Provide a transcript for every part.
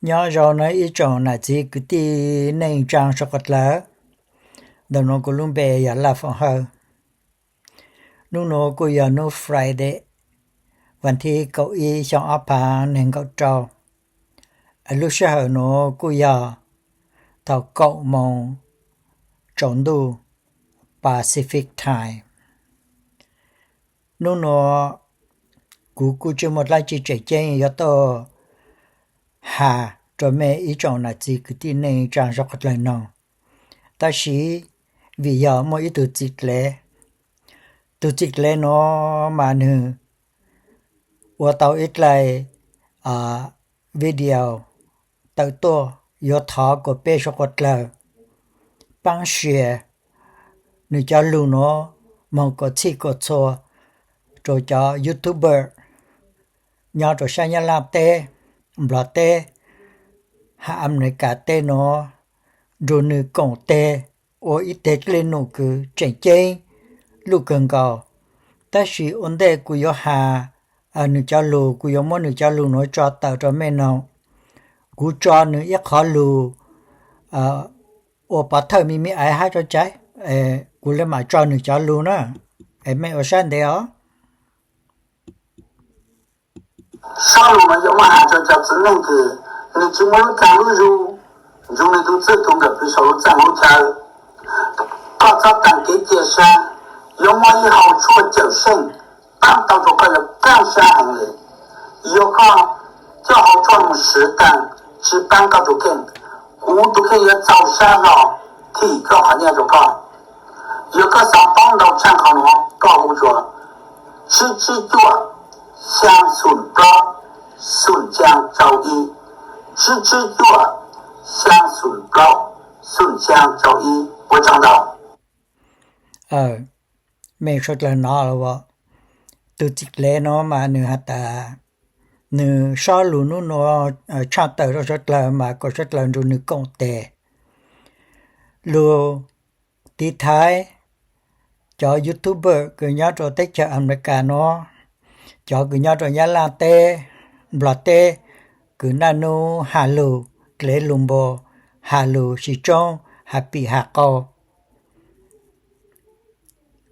Nyob zoo nawb ib tsoom nam txiv kwv tij neej tsaa suav qhuav dlawg. Ntawm nuav kuv lub npe yog Laj Foom Hawj. Nub nuav kuj yog nub Friday, vas thiv kaum ib xyoo ob phav neeg nkaum rau. Lub sij hawm nuav kuj yog thaum kaum moos tsaus ntuj Pacific Time. Nub nuav kuv kuj tsi muaj dlaab tsi tseem ceeb yuav tuaj has rua mej ib tsoom nam txiv kwv tij neej tsaa suav qhuav dlawg noog. Tab sis vim yog muaj ib tug txiv dlev, tug txiv dlev nuav mas nwg ua tau ib dlaim video tawm tuaj, yuav thov kuas peb suav qhuav dlawg paab share nwg cov lug nuav moog kuas txhij kuas txhua rua cov YouTuber nyob rua sab Nyab Laj teb, Nplog teb, hab Amelikas teb nuav, nrug nwg koom teg ua ib teg dlej num kws tseem ceeb luj kawg nkaus. Tab sis ua ntej kuv yuav has nwg cov lug, kuv yuav muab nwg cov lug nuav tso tawm rua mej noog. Kuv tso nwg ib qhov lug ua pov thawj me me aiv hab tso cai, kuv le maam tso nwg cov lug na, es mej ua sab ntev os. Sob lug nuav yuav muab has rua cov txiv neej kws nwg tsi muaj lub caag lub zug, nrug nwg tug txwj tug nkawm pw sau lub txaj lub chaw. Koj txhob taag kev cia sab, yuav muaj ib hau tshuaj cawm seej paab tau rua koj yuav kaaj sab heev le. Yog koj coj hau tshuaj moog swv taag tsi paab koj tug kheej, kuv tug kheej yuav txaus sab lug thim koj qhov nyaj rua koj. Yog koj xaav paub ntau tshaaj qhov nuav koj hu rua tsib tsib cuaj xyaa xoom plaub xoom xyaa rau ib, tsib tsib cuaj xyaa xoom plaub xoom xyaa rau ib. Ua tsaug ntau. Mej suav dlawg nov lawm, tug txiv dlev nuav mas nwg has tas nwg sob lug nub nuav tshaaj tawm rua suav dlawg mas kom suav dlawg nrug nwg koom teg. Lug tiv thaiv cov YouTuber kws nyob rua teb chaws Amelikas nuav, cov kws nyob rua Nyab Laj teb, Nplog teb, kws naj nub has lug dlev lug npua, has lug sib tsoob, has pim has qau.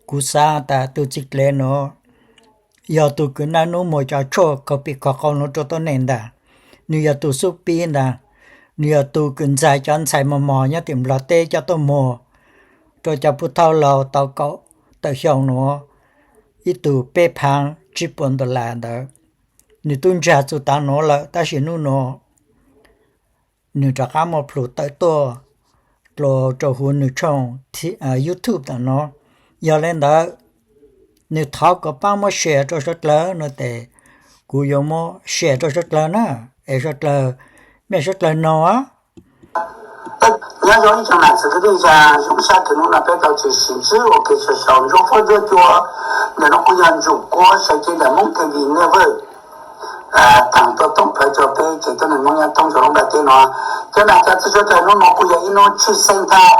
Kuv xaav tas tug txiv dlev nuav yog tug kws naj nub muag cov tshuaj khaus pim khaus qau nuav rua tuab neeg ntag. Nwg yog tug xub pib ntag. Nwg yog tug kws ntxag cov ntxhais mos mos nyob tim Nplog teb coj tuaj muag rua cov puj thauj laug tau kaum tawm xyoo nuav ib tug peb phaav tsib puas dollar ntawd. Nwg tub ntsag txug taav nuav lawm tab sis nub nuav nwg rov qaab muaj plhus tawm tuaj dlua rua huv nwg tshooj YouTube tawm nuav. Yog le ntawd, nwg thov kom paab muab share rua suav dlawg nuav tes kuv yuav muab share rua suav dlawg na, es suav dlawg, mej suav dlawg noog. Nyob zoo ib tsoom nam txiv kwv tij neej tsaa suav sab, kws nub nuav peb tau tsis sim ntsib ua ke sau sau Ntsuab Fuab Ntsuab Cua, ntawm nuav kuj yog Ntsuab Kuab sawv cev ntawm Moob T V Network taag tuaj toob plawg rua peb tsev tuab neeg Moob nyob thoob rua lub nplaj teb nuav. Cov nam cov txiv suav dlawg, nub nuav kuj yog ib nub tshwj xeeb thab,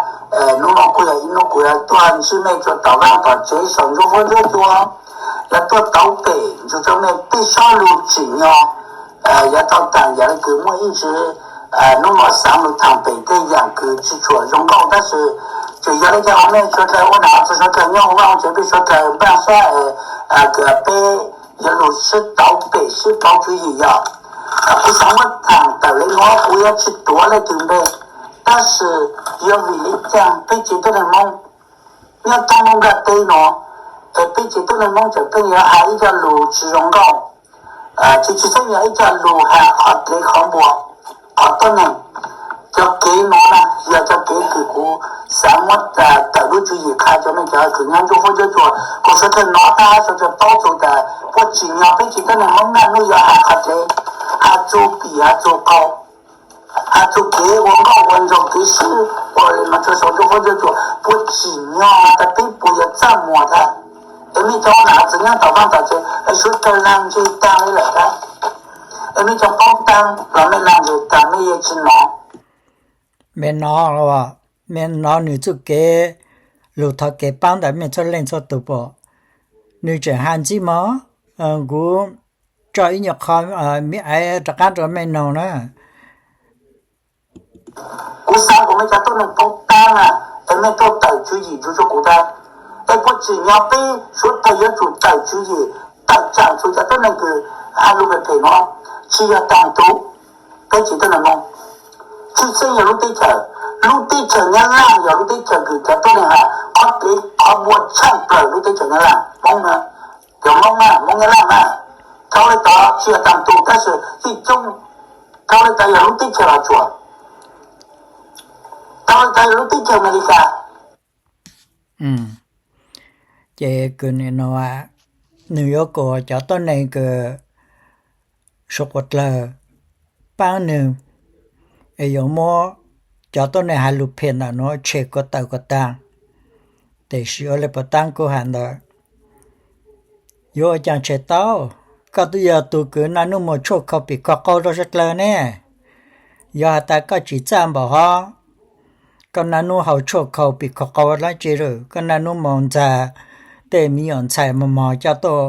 nub nuav kuj yog ib nub kuv yuav tuaj ntsib mej rua tom vaaj tom tsev sau Ntsuab Fuab Ntsuab Cua, yuav tuaj tauv pem nrug rua mej tej sob lug tsim nyog, yuav tau taag yam le kws muaj ib ntsis nub nuav xaav lug thaam pem tej yaam kws tsis tshua zoo nkauj tab sis tseem yog le caag mej suav dlawg ua nam txiv suav dlawg nyob huv vaaj tsev, peb suav dlawg npaaj sab es kws peb yuav lug sib tauv pem sib pauv tswv yim yog. Kuv xaav muab thaam tawm le nuav kuv yuav tsis tuav leej twg npe, tab sis yog vim le caag peb tsev tuab neeg Moob nyob thoob lub nplaj teb nuav, es peb tsev tuab neeg Moob tseem pheej yuav has ib co lug tsis zoo nkauj, tsis tshwj xeeb yog ib co lug has qhov dlev qhov npua, qhov tuab neeg. Cov kev nuav na yog cov kev kws kuv xaav muab tawm lub tswv yim qha rua mej cov kws nyob Ntsuab Fuab Ntsuab Cua kom suav dlawg nov tag, suav dlawg paub txug tas puab tsim nyog peb tsev tuab neeg Moob naj nub yuav has qhov dlev, has txug pim has txug qau, has txug kev ua nkauj ua nraug kev sib ua le nuav rua sau Ntsuab Fuab Ntsuab Cua, puab tsim nyog tas peb puas yuav txaj muag tag. Es mej cov nam txiv nyob tom vaaj tom tsev es suav dlawg laag ntseg taag le lawm tag. Es mej cov paub taag los mej laag ntseg taag, mej yeej tsis nov. Mej nov, mej nov nwg txuj kev lug thov kev paab ntawm mej txhua leej txhua tug pum. Nwg tseem has ntxwb mog, kuv tso ib nyuag qho me aiv rov qaab rua mej noog na. Kuv xav kom mej cov tuab neeg paub tab na, es mej tuaj tawm tswv yim ntsuj rua kuv tab. Es puas tsim nyog peb suav dlawg yuav tsum tawm tswv yim, tawm tsaam txug cov tuab neeg kws has lug phem phem nuav? Tsi yog taag tug, peb tsi tuab neeg Moob, tshwj xeeb yog lub teb chaws, lub teb chaws Nyab Laj yog lub teb chaws kws cov tuab neeg has qhov kev qhov muag tshaaj plawg lub teb chaws Nyab Laj. Moob, cov Moob na, Moob Nyab Laj na, rau le tod tsi yog taag tug tab sis yeej coob, rau le tod yog lub teb chaws Los Tsuas, rau le tod yog lub teb chaws Amelikas. Ces kws nim no nwg yuav kom cov tuab neeg kws suav dlawg paab nwg, es yuav muab cov tuab neeg has lug phem ntawm nuav tshem kuas tawm kuas taag. Tiam sis ua le puas taab kuv has ntawd, yuav ua caag tshem tau? Koj twb yog tug kws naj nub moog tshuaj khau pim khau qau rua suav dlawg ne. Yog has tas koj tsim txaj npaum hov, koj naj nub haus tshuaj khau pim khau qau dlaab tsi lawm? Koj naj nub moog ntxag tej miv nyuam ntxhais mos mos coj tuaj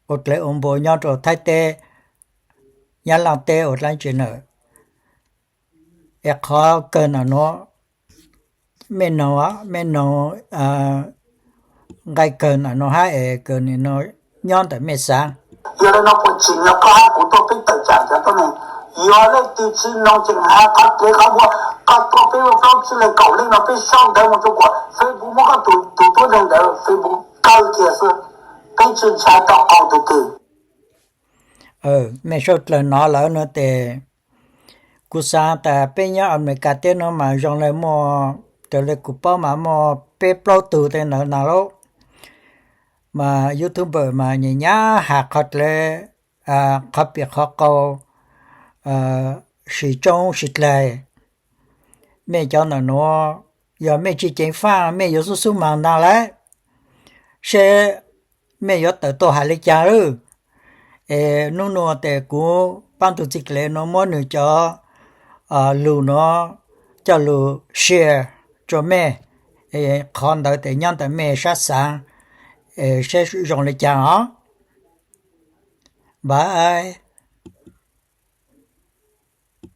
ua dlawb ua npua nyob rua Thaib teb, Nyab Laj teb ua dlaab tsi na? Es qhov kawg ntawm nuav, mej noog, mej noog nqaij kawg ntawm nuav hab es kws nim no nyob ntawm mej xaav. Yog le nuav puas tsim nyog koj hab kuv tuaj peb tawm tsaam cov tuab neeg? Yog leej twg tsi noog tseem has qhov kev qhov muag, koj tuaj peb ua plaub tsib leeg kaum leej no peb sau ntawv moog rua kuas Facebook muab koj tug tuab neeg ntawd Facebook kaw kiag xwb, peb tsi ntshai tau qaug tug twg. Mej suav dlawg nov lawm no tes, kuv xaav tas peb nyob Amelikas teb nuav mas zoo le muaj, raws le kuv paub mas muaj peb plaub tug tej ntawd no lauj. Mas YouTuber mas nyam nyab has qhov dlawb, qhov pim qhov qau, sis tsoob sis dlaig. Mej cov ntawm nuav, yog mej tsi ceev faaj mej yuav xub xub maag ntaag lawm, seb mej yuav tawm tuaj has le caag lawm. Es nub nua tes kuv paab tug txiv dlev nuav muab nwg cov lug nuav coj lug share rua mej, qhov ntawd tes nyob ntawm mej sab xaav, seb zoo le caag os. Bye.